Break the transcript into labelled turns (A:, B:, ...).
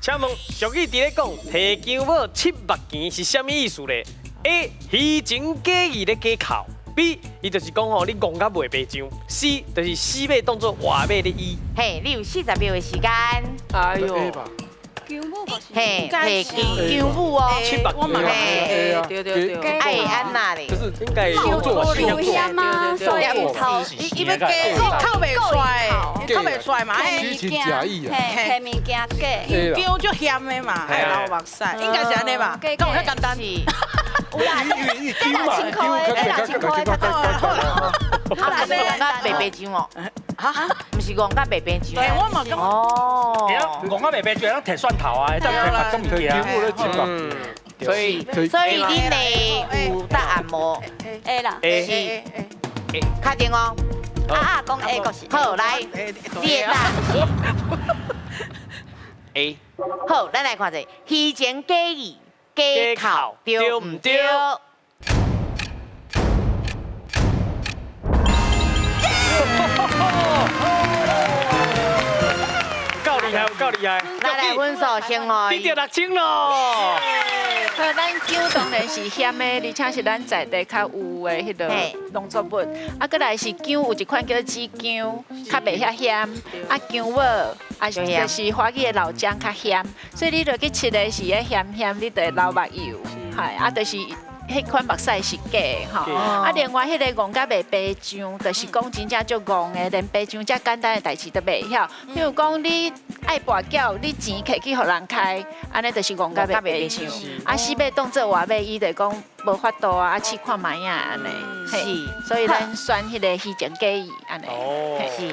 A: 請問俗語佇咧講，提薑母七目墘是啥物意思咧？A. 虛情假意咧假哭；B. 伊就是講吼，你戇甲袂白上；C. 就是死馬當做活馬咧醫。
B: 嘿，你有40秒的時間。
A: 哎呦，
B: 嘿，提薑母哦，
A: 七目
C: 我嘛
B: 嘿，
C: 對對對，
B: 愛按那咧？
A: 就是應該
D: 做險嗎？所以頭
C: 伊伊欲假哭袂出來，哭袂出來嘛，
E: 虛情假意啊，
D: 提物件假，
C: 薑足鹹的嘛，愛流目屎，應該是按呢吧？敢有遐簡單？
D: 有啦，這6000塊的，這6000塊較簡單。
B: 啊，毋是戇甲白白上哦，哈，毋是戇甲白白上。
C: 嘿，我嘛感覺。
B: 哦。
F: 戇甲白白上，通提蒜頭啊，會當提別種物件。
A: 所以，
B: 所以恁的有答案無
D: ？A 啦。
A: A
B: 是。確定哦。
D: 啊啊，講 A 閣是。
B: 好，來，你的答案是
A: A。
B: 好，咱來看者，虛情假意假哭，對毋對？
A: 夠厲害，夠厲害！
B: 來來，分數先哦。
A: 你得6000咯。
G: 好，咱薑當然是鹹的，而且是咱在地較有的彼个農作物。啊，閣來是薑有一款叫紫薑，較袂遐鹹。啊，薑母啊，就是華語的老薑較鹹，所以你落去切的時，彼鹹鹹，你就會流目油。係啊，就是。彼款目屎是假的吼，啊，另外彼個戇甲袂白上，就是講真正足戇的，連白上遮簡單的代誌都袂曉。比如講你愛跋筊，你錢摕去予人開，按呢就是戇甲袂白上。啊，死馬當做活馬醫，就講無法度啊，啊試看覓仔按呢。是，所以咱選彼個虛情假意按呢。
B: 是。